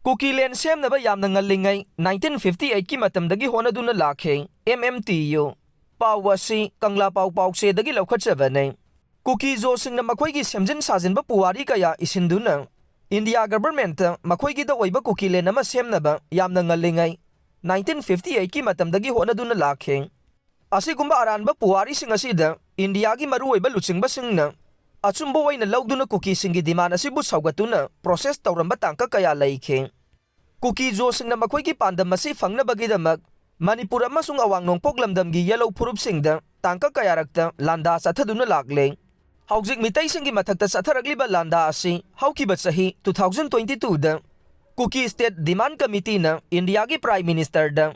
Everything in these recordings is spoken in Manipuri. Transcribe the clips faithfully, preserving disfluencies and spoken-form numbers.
ꯀꯨꯀꯤꯂꯦꯟ ꯁꯦꯝꯅꯕ ꯌꯥꯝꯅ ꯉꯜꯂꯤꯉꯩ nineteen fifty eight ꯀꯤ ꯃꯇꯝꯗꯒꯤ ꯍꯣꯠꯅꯗꯨꯅ ꯂꯥꯛꯈꯤ꯫ M M T U꯫ ꯄꯥꯎ ꯑꯁꯤ ꯀꯪꯂꯥ ꯄꯥꯎ ꯄꯥꯎꯆꯦꯗꯒꯤ ꯂꯧꯈꯠꯆꯕꯅꯤ꯫ ꯀꯨꯀꯤꯖꯣꯁꯤꯡꯅ ꯃꯈꯣꯏꯒꯤ ꯁꯦꯝꯖꯤꯟ ꯁꯥꯖꯤꯟꯕ ꯄꯨꯋꯥꯔꯤ ꯀꯌꯥ ꯏꯁꯤꯟꯗꯨꯅ ꯏꯟꯗꯤꯌꯥ ꯒꯚꯔꯟꯃꯦꯟꯠꯇ ꯃꯈꯣꯏꯒꯤꯗ ꯑꯣꯏꯕ ꯀꯨꯀꯤꯂꯦꯟ ꯑꯃ ꯁꯦꯝꯅꯕ ꯌꯥꯝꯅ ꯉꯜꯂꯤꯉꯩ nineteen fifty eight ꯀꯤ ꯃꯇꯝꯗꯒꯤ ꯍꯣꯠꯅꯗꯨꯅ ꯂꯥꯛꯈꯤ꯫ ꯑꯁꯤꯒꯨꯝꯕ ꯑꯔꯥꯟꯕ ꯄꯨꯋꯥꯔꯤꯁꯤꯡ ꯑꯁꯤꯗ ꯏꯟꯗꯤꯌꯥꯒꯤ ꯃꯔꯨꯑꯣꯏꯕ ꯂꯨꯆꯤꯡꯕꯁꯤꯡꯅ ꯑꯆꯨꯝꯕ ꯑꯣꯏꯅ ꯂꯧꯗꯨꯅ ꯀꯨꯀꯤꯁꯤꯡꯒꯤ ꯗꯤꯃꯥꯟ ꯑꯁꯤꯕꯨ ꯁꯧꯒꯠꯇꯨꯅ ꯄ꯭ꯔꯣꯁꯦꯁ ꯇꯧꯔꯝꯕ ꯇꯥꯡꯀꯛ ꯀꯌꯥ ꯂꯩꯈꯤ꯫ ꯀꯨꯀꯤꯖꯣꯁꯤꯡꯅ ꯃꯈꯣꯏꯒꯤ ꯄꯥꯟꯗꯝ ꯑꯁꯤ ꯐꯪꯅꯕꯒꯤꯗꯃꯛ ꯃꯅꯤꯄꯨꯔ ꯑꯃꯁꯨꯡ ꯑꯋꯥꯡ ꯅꯣꯡꯄꯣꯛ ꯂꯝꯗꯝꯒꯤ ꯌꯦꯂꯧ ꯐꯨꯔꯨꯞꯁꯤꯡꯗ ꯇꯥꯡꯀꯛ ꯀꯌꯥꯔꯛꯇ ꯂꯥꯟꯗꯥ ꯆꯠꯊꯗꯨꯅ ꯂꯥꯛꯂꯦ꯫ ꯍꯧꯖꯤꯛ ꯃꯤꯇꯩꯁꯤꯡꯒꯤ ꯃꯊꯛꯇ ꯆꯠꯊꯔꯛꯂꯤꯕ ꯂꯥꯟꯗꯥ ꯑꯁꯤ ꯍꯧꯈꯤꯕ ꯆꯍꯤ two thousand twenty two ꯗ ꯀꯨꯀꯤ ꯁ꯭ꯇꯦꯠ ꯗꯤꯃꯥꯟ ꯀꯃꯤꯇꯤꯅ ꯏꯟꯗꯤꯌꯥꯒꯤ ꯄ꯭ꯔꯥꯏꯝ ꯃꯤꯅꯤꯁꯇꯔꯗ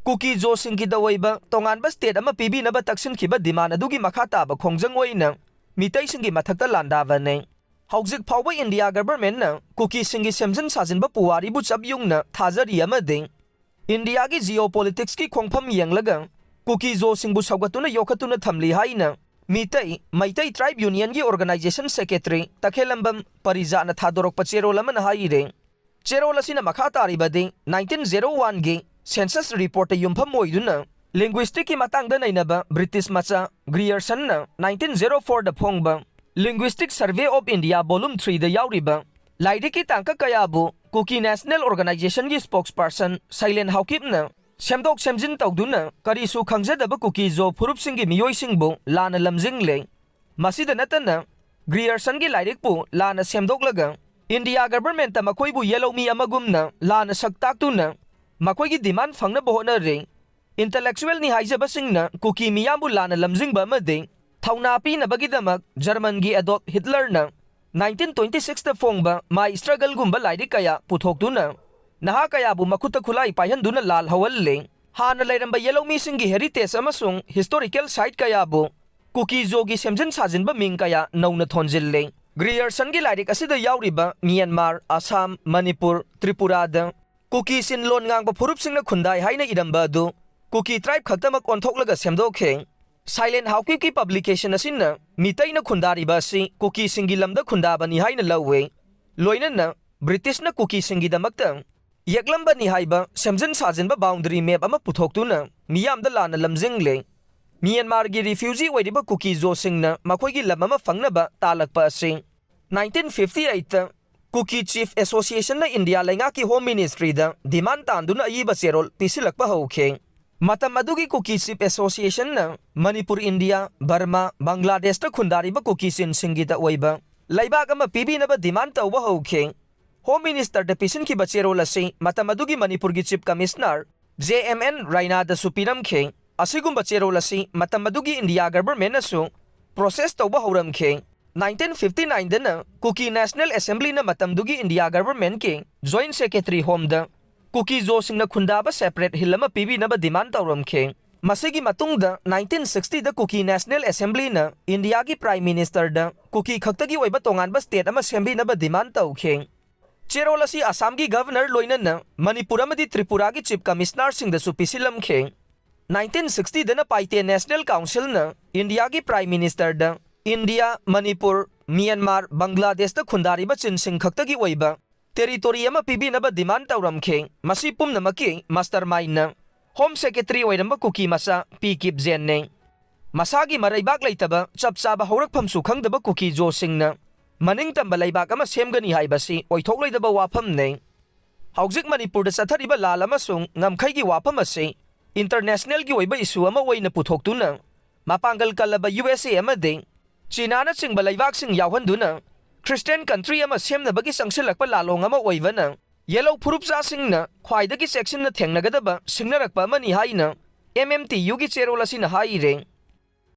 ꯀꯨꯀꯤꯖꯣꯁꯤꯡꯒꯤꯗ ꯑꯣꯏꯕ ꯇꯣꯉꯥꯟꯕ ꯁ꯭ꯇꯦꯠ ꯑꯃ ꯄꯤꯕꯤꯅꯕ ꯇꯛꯁꯤꯟꯈꯤꯕ ꯗꯤꯃꯥꯟ ꯑꯗꯨꯒꯤ ꯃꯈꯥ ꯇꯥꯕ ꯈꯣꯡꯖꯪ ꯑꯣꯏꯅ ꯃꯤꯇꯩꯁꯤꯡꯒꯤ ꯃꯊꯛꯇ ꯂꯥꯟꯗꯥꯕꯅꯤ꯫ ꯍꯧꯖꯤꯛ ꯐꯥꯎꯕ ꯏꯟꯗꯤꯌꯥ ꯒꯚꯔꯟꯃꯦꯟꯠꯅ ꯀꯨꯀꯤꯁꯤꯡꯒꯤ ꯁꯦꯝꯖꯤꯟ ꯁꯥꯖꯤꯟꯕ ꯄꯨꯋꯥꯔꯤꯕꯨ ꯆꯞ ꯌꯨꯡꯅ ꯊꯥꯖꯔꯤ ꯑꯃꯗꯤ ꯏꯟꯗꯤꯌꯥꯒꯤ ꯖꯤꯑꯣ ꯄꯣꯂꯤꯇꯤꯛꯁꯀꯤ ꯈꯣꯡꯐꯝ ꯌꯦꯡꯂꯒ ꯀꯨꯀꯤꯖꯣꯁꯤꯡꯕꯨ ꯁꯧꯒꯠꯇꯨꯅ ꯌꯣꯛꯈꯠꯇꯨꯅ ꯊꯝꯂꯤ ꯍꯥꯏꯅ ꯃꯤꯇꯩ, ꯃꯩꯇꯩ ꯇ꯭ꯔꯥꯏꯕ ꯌꯨꯅꯤꯌꯟꯒꯤ ꯑꯣꯔꯒꯅꯥꯏꯖꯦꯁꯟ ꯁꯦꯀ꯭ꯔꯦꯇꯔꯤ ꯇꯈꯦꯜꯂꯝꯕꯝ ꯄꯔꯤꯖꯥꯠꯅ ꯊꯥꯗꯣꯔꯛꯄ ꯆꯦꯔꯣꯜ ꯑꯃꯅ ꯍꯥꯏꯔꯤ꯫ ꯆꯦꯔꯣꯜ ꯑꯁꯤꯅ ꯃꯈꯥ ꯇꯥꯔꯤꯕꯗꯤ nineteen zero one ꯒꯤ ꯁꯦꯟꯁꯁ ꯔꯤꯄꯣꯔꯠꯇ ꯌꯨꯝꯐꯝ ꯑꯣꯏꯗꯨꯅ ꯂꯤꯡꯒ꯭ꯋꯤꯁꯇꯤꯛꯀꯤ ꯃꯇꯥꯡꯗ ꯅꯩꯅꯕ ꯕ꯭ꯔꯤꯇꯤꯁ ꯃꯆꯥ ꯒ꯭ꯔꯤꯌꯔꯁꯟꯅ nineteen zero four ꯗ ꯐꯣꯡꯕ Linguistic Survey of India Volume three ꯗ ꯌꯥꯎꯔꯤꯕ ꯂꯥꯏꯔꯤꯛꯀꯤ ꯇꯥꯡꯀꯛ ꯀꯌꯥꯕꯨ ꯀꯨꯀꯤ ꯅꯦꯁꯅꯦꯜ ꯑꯣꯔꯒꯅꯥꯏꯖꯦꯁꯟꯒꯤ ꯁ꯭ꯄꯣꯛꯁꯄꯔꯁꯟ ꯁꯩꯂꯦꯟ ꯍꯥꯎꯀꯤꯞꯅ ꯁꯦꯝꯗꯣꯛ ꯁꯦꯝꯖꯤꯟ ꯇꯧꯗꯨꯅ ꯀꯔꯤꯁꯨ ꯈꯪꯖꯗꯕ ꯀꯨꯀꯤꯖꯣ ꯐꯨꯔꯨꯞꯁꯤꯡꯒꯤ ꯃꯤꯑꯣꯏꯁꯤꯡꯕꯨ ꯂꯥꯟꯅ ꯂꯝꯖꯤꯡꯂꯦ꯫ ꯃꯁꯤꯗ ꯅꯠꯇꯅ ꯒ꯭ꯔꯤꯌꯔꯁꯟꯒꯤ ꯂꯥꯏꯔꯤꯛꯄꯨ ꯂꯥꯟꯅ ꯁꯦꯝꯗꯣꯛꯂꯒ ꯏꯟꯗꯤꯌꯥ ꯒꯚꯔꯟꯃꯦꯟꯠꯇ ꯃꯈꯣꯏꯕꯨ ꯌꯦꯜꯍꯧꯃꯤ ꯑꯃꯒꯨꯝꯅ ꯂꯥꯟꯅ ꯁꯛ ꯇꯥꯛꯇꯨꯅ ꯃꯈꯣꯏꯒꯤ ꯗꯤꯃꯥꯟ ꯐꯪꯅꯕ ꯍꯣꯠꯅꯔꯤ꯫ ꯏꯟꯇꯂꯦꯛꯆꯨꯋꯦꯜꯅꯤ ꯍꯥꯏꯖꯕꯁꯤꯡꯅ ꯀꯨꯀꯤ ꯃꯤꯌꯥꯝꯕꯨ ꯂꯥꯟꯅ ꯂꯝꯖꯤꯡꯕ ꯑꯃꯗꯤ ꯊꯧꯅꯥ ꯄꯤꯅꯕꯒꯤꯗꯃꯛ ꯖꯔꯃꯟꯒꯤ ꯑꯦꯗꯣꯜꯐ ꯍꯤꯠꯂꯔꯅ nineteen twenty six ꯇ ꯐꯣꯡꯕ My Struggle ꯒꯨꯝꯕ ꯂꯥꯏꯔꯤꯛ ꯀꯌꯥ ꯄꯨꯊꯣꯛꯇꯨꯅ ꯅꯍꯥ ꯀꯌꯥꯕꯨ ꯃꯈꯨꯠꯇ ꯈꯨꯠꯂꯥꯏ ꯄꯥꯏꯍꯟꯗꯨꯅ ꯂꯥꯜꯍꯧꯍꯜꯂꯤ꯫ ꯍꯥꯟꯅ ꯂꯩꯔꯝꯕ ꯌꯦꯜꯍꯧꯃꯤꯁꯤꯡꯒꯤ ꯍꯦꯔꯤꯇꯦꯖ ꯑꯃꯁꯨꯡ ꯍꯤꯁꯇꯣꯔꯤꯀꯦꯜ ꯁꯥꯏꯠ ꯀꯌꯥꯕꯨ ꯀꯨꯀꯤꯖꯣꯒꯤ ꯁꯦꯝꯖꯤꯟ ꯁꯥꯖꯤꯟꯕ ꯃꯤꯡ ꯀꯌꯥ ꯅꯧꯅ ꯊꯣꯟꯖꯤꯜꯂꯤ꯫ ꯒ꯭ꯔꯤꯌꯔꯁꯟꯒꯤ ꯂꯥꯏꯔꯤꯛ ꯑꯁꯤꯗ ꯌꯥꯎꯔꯤꯕ ꯃ꯭ꯌꯥꯟꯃꯥꯔ, ꯑꯁꯥꯝ, ꯃꯅꯤꯄꯨꯔ, ꯇ꯭ꯔꯤꯄꯨꯔꯥꯗ ꯀꯨꯀꯤ ꯁꯤꯟꯂꯣꯟ ꯉꯥꯡꯕ ꯐꯨꯔꯨꯞꯁꯤꯡꯅ ꯈꯨꯟꯗꯥꯏ ꯍꯥꯏꯅ ꯏꯔꯝꯕ ꯑꯗꯨ ꯀꯨꯀꯤ ꯇ꯭ꯔꯥꯏꯕ ꯈꯛꯇꯃꯛ ꯑꯣꯟꯊꯣꯛꯂꯒ ꯁꯦꯝꯗꯣꯛꯈꯤ꯫ ꯁꯩꯂꯦꯟ ꯍꯥꯎꯀꯤꯞꯀꯤ ꯄꯕ꯭ꯂꯤꯀꯦꯁꯟ ꯑꯁꯤꯅ ꯃꯤꯇꯩꯅ ꯈꯨꯟꯗꯥꯔꯤꯕ ꯑꯁꯤ ꯀꯨꯀꯤꯁꯤꯡꯒꯤ ꯂꯝꯗ ꯈꯨꯟꯗꯥꯕꯅꯤ ꯍꯥꯏꯅ ꯂꯧꯏ꯫ ꯂꯣꯏꯅꯅ ꯕ꯭ꯔꯤꯇꯤꯁꯅ ꯀꯨꯀꯤꯁꯤꯡꯒꯤꯗꯃꯛꯇ ꯌꯦꯛꯂꯝꯕꯅꯤ ꯍꯥꯏꯕ ꯁꯦꯝꯖꯤꯟ ꯁꯥꯖꯤꯟꯕ ꯕꯥꯎꯟꯗꯔꯤ ꯃꯦꯞ ꯑꯃ ꯄꯨꯊꯣꯛꯇꯨꯅ ꯃꯤꯌꯥꯝꯗ ꯂꯥꯟꯅ ꯂꯝꯖꯤꯡꯂꯦ꯫ ꯃ꯭ꯌꯥꯟꯃꯥꯔꯒꯤ ꯔꯤꯐ꯭ꯌꯨꯖꯤ ꯑꯣꯏꯔꯤꯕ ꯀꯨꯀꯤ ꯖꯣꯁꯤꯡꯅ ꯃꯈꯣꯏꯒꯤ ꯂꯝ ꯑꯃ ꯐꯪꯅꯕ ꯇꯥꯜꯂꯛꯄ ꯑꯁꯤ ꯅꯥꯏꯟꯇꯤꯟ ꯐꯤꯐꯇꯤ ꯑꯩꯠꯇ ꯀꯨꯀꯤ ꯆꯤꯐ ꯑꯦꯁꯣꯁꯤꯌꯦꯁꯟꯅ ꯏꯟꯗꯤꯌꯥ ꯂꯩꯉꯥꯛꯀꯤ ꯍꯣꯝ ꯃꯤꯅꯤꯁꯇ꯭ꯔꯤꯗ ꯗꯤꯃꯥꯟ ꯇꯥꯟꯗꯨꯅ ꯑꯏꯕ ꯆꯦꯔꯣꯜ ꯄꯤꯁꯤꯜꯂꯛꯄ ꯍꯧꯈꯤ꯫ ꯃꯇꯝ ꯑꯗꯨꯒꯤ ꯀꯨꯀꯤ ꯆꯤꯐ ꯑꯦꯁꯣꯁꯤꯌꯦꯁꯟꯅ ꯃꯅꯤꯄꯨꯔ, ꯏꯟꯗꯤꯌꯥ, ꯕꯔꯃꯥ, ꯕꯪꯒ꯭ꯂꯥꯗꯦꯁꯇ ꯈꯨꯟꯗꯥꯔꯤꯕ ꯀꯨꯀꯤ ꯆꯤꯟꯁꯤꯡꯒꯤꯗ ꯑꯣꯏꯕ ꯂꯩꯕꯥꯛ ꯑꯃ ꯄꯤꯕꯤꯅꯕ ꯗꯤꯃꯥꯟ ꯇꯧꯕ ꯍꯧꯈꯤ꯫ ꯍꯣꯝ ꯃꯤꯅꯤꯁꯇꯔꯗ ꯄꯤꯁꯤꯟꯈꯤꯕ ꯆꯦꯔꯣꯜ ꯑꯁꯤ ꯃꯇꯝ ꯑꯗꯨꯒꯤ ꯃꯅꯤꯄꯨꯔꯒꯤ chief commissioner J M N ꯔꯥꯏꯅꯥꯗꯁꯨ ꯄꯤꯔꯝꯈꯤ꯫ ꯑꯁꯤꯒꯨꯝꯕ ꯆꯦꯔꯣꯜ ꯑꯁꯤ ꯃꯇꯝ ꯑꯗꯨꯒꯤ ꯏꯟꯗꯤꯌꯥ ꯒꯚꯔꯟꯃꯦꯟꯠꯅꯁꯨ ꯄ꯭ꯔꯣꯁꯦꯁ ꯇꯧꯕ ꯍꯧꯔꯝꯈꯤ꯫ ꯅꯥꯏꯟꯇꯤꯟ ꯐꯤꯐꯇꯤ ꯅꯥꯏꯟꯗꯅ ꯀꯨꯀꯤ ꯅꯦꯁꯅꯦꯜ ꯑꯦꯁꯦꯝꯕ꯭ꯂꯤꯅ ꯃꯇꯝꯗꯨꯒꯤ ꯏꯟꯗꯤꯌꯥ ꯒꯚꯔꯟꯃꯦꯟꯠꯀꯤ ꯖꯣꯏꯟꯠ ꯁꯦꯀ꯭ꯔꯦꯇꯔꯤ ꯍꯣꯝꯗ ꯀꯨꯀꯤ ꯖꯣꯁꯤꯡꯅ ꯈꯨꯟꯗꯥꯕ ꯁꯦꯄꯔꯦꯠ ꯍꯤꯜ ꯑꯃ ꯄꯤꯕꯤꯅꯕ ꯗꯤꯃꯥꯟ ꯇꯧꯔꯝꯈꯤ꯫ ꯃꯁꯤꯒꯤ ꯃꯇꯨꯡꯗ ꯅꯥꯏꯟꯇꯤꯟ ꯁꯤꯛꯁꯇꯤꯗ ꯀꯨꯀꯤ ꯅꯦꯁꯅꯦꯜ ꯑꯦꯁꯦꯝꯕ꯭ꯂꯤꯅ ꯏꯟꯗꯤꯌꯥꯒꯤ ꯄ꯭ꯔꯥꯏꯝ ꯃꯤꯅꯤꯁꯇꯔꯗ ꯀꯨꯀꯤ ꯈꯛꯇꯒꯤ ꯑꯣꯏꯕ ꯇꯣꯉꯥꯟꯕ ꯁ꯭ꯇꯦꯠ ꯑꯃ ꯁꯦꯝꯕꯤꯅꯕ ꯗꯤꯃꯥꯟ ꯇꯧꯈꯤ꯫ ꯆꯦꯔꯣꯜ ꯑꯁꯤ ꯑꯁꯥꯝꯒꯤ ꯒꯚꯔꯅꯔ ꯂꯣꯏꯅꯅ ꯃꯅꯤꯄꯨꯔ ꯑꯃꯗꯤ ꯇ꯭ꯔꯤꯄꯨꯔꯥꯒꯤ ꯆꯤꯐ ꯀꯃꯤꯁꯅꯔꯁꯤꯡꯗꯁꯨ ꯄꯤꯁꯤꯜꯂꯝꯈꯤ꯫ ꯅꯥꯏꯟꯇꯤꯟ ꯁꯤꯛꯁꯇꯤꯗꯅ ꯄꯥꯏꯇꯦ ꯅꯦꯁꯅꯦꯜ ꯀꯥꯎꯟꯁꯤꯜꯅ ꯏꯟꯗꯤꯌꯥꯒꯤ ꯄ꯭ꯔꯥꯏꯝ ꯃꯤꯅꯤꯁꯇꯔꯗ ꯏꯟꯗꯤꯌꯥ, ꯃꯅꯤꯄꯨꯔ, ꯃ꯭ꯌꯥꯟꯃꯥꯔ, ꯕꯪꯒ꯭ꯂꯥꯗꯦꯁꯇ ꯈꯨꯟꯗꯥꯔꯤꯕ ꯆꯤꯟꯁꯤꯡ ꯈꯛꯇꯒꯤ ꯑꯣꯏꯕ ꯇꯦꯔꯤꯇꯣꯔꯤ ꯑꯃ ꯄꯤꯕꯤꯅꯕ ꯗꯤꯃꯥꯟ ꯇꯧꯔꯝꯈꯤ꯫ ꯃꯁꯤ ꯄꯨꯝꯅꯃꯛꯀꯤ ꯃꯥꯁꯇꯔ ꯃꯥꯏꯟꯅ ꯍꯣꯝ ꯁꯦꯀ꯭ꯔꯦꯇꯔꯤ ꯑꯣꯏꯔꯝꯕ ꯀꯨꯀꯤ ꯃꯆꯥ ꯄꯤ ꯀꯤꯞꯖꯦꯟꯅꯤ꯫ ꯃꯁꯥꯒꯤ ꯃꯔꯩꯕꯥꯛ ꯂꯩꯇꯕ, ꯆꯞ ꯆꯥꯕ ꯍꯧꯔꯛꯐꯝꯁꯨ ꯈꯪꯗꯕ ꯀꯨꯀꯤ ꯖꯣꯁꯤꯡꯅ ꯃꯅꯤꯡꯇꯝꯕ ꯂꯩꯕꯥꯛ ꯑꯃ ꯁꯦꯝꯒꯅꯤ ꯍꯥꯏꯕꯁꯤ ꯑꯣꯏꯊꯣꯛꯂꯣꯏꯗꯕ ꯋꯥꯐꯝꯅꯤ꯫ ꯍꯧꯖꯤꯛ ꯃꯅꯤꯄꯨꯔꯗ ꯆꯠꯊꯔꯤꯕ ꯂꯥꯜ ꯑꯃꯁꯨꯡ ꯉꯝꯈꯩꯒꯤ ꯋꯥꯐꯝ ꯑꯁꯤ ꯏꯟꯇꯔꯅꯦꯁꯅꯦꯜꯒꯤ ꯑꯣꯏꯕ ꯏꯁꯨ ꯑꯃ ꯑꯣꯏꯅ ꯄꯨꯊꯣꯛꯇꯨꯅ ꯃꯄꯥꯡꯒꯜ ꯀꯜꯂꯕ ꯌꯨ ꯑꯦꯁ ꯑꯦ ꯑꯃꯗꯤ ꯆꯤꯅꯥꯅꯆꯤꯡꯕ ꯂꯩꯕꯥꯛꯁꯤꯡ ꯌꯥꯎꯍꯟꯗꯨꯅ ꯈ꯭ꯔꯤꯁꯇꯤꯌꯥꯟ ꯀꯟꯇ꯭ꯔꯤ ꯑꯃ ꯁꯦꯝꯅꯕꯒꯤ ꯆꯪꯁꯤꯜꯂꯛꯄ ꯂꯥꯂꯣꯡ ꯑꯃ ꯑꯣꯏꯕꯅ ꯌꯦꯜꯍꯧ ꯐꯨꯔꯨꯞꯆꯥꯁꯤꯡꯅ ꯈ꯭ꯋꯥꯏꯗꯒꯤ ꯆꯦꯛꯁꯤꯟꯅ ꯊꯦꯡꯅꯒꯗꯕ ꯁꯤꯡꯅꯔꯛꯄ ꯑꯃꯅꯤ ꯍꯥꯏꯅ ꯑꯦꯝ ꯑꯦꯝ ꯇꯤ ꯌꯨꯒꯤ ꯆꯦꯔꯣꯜ ꯑꯁꯤꯅ ꯍꯥꯏꯔꯦ꯫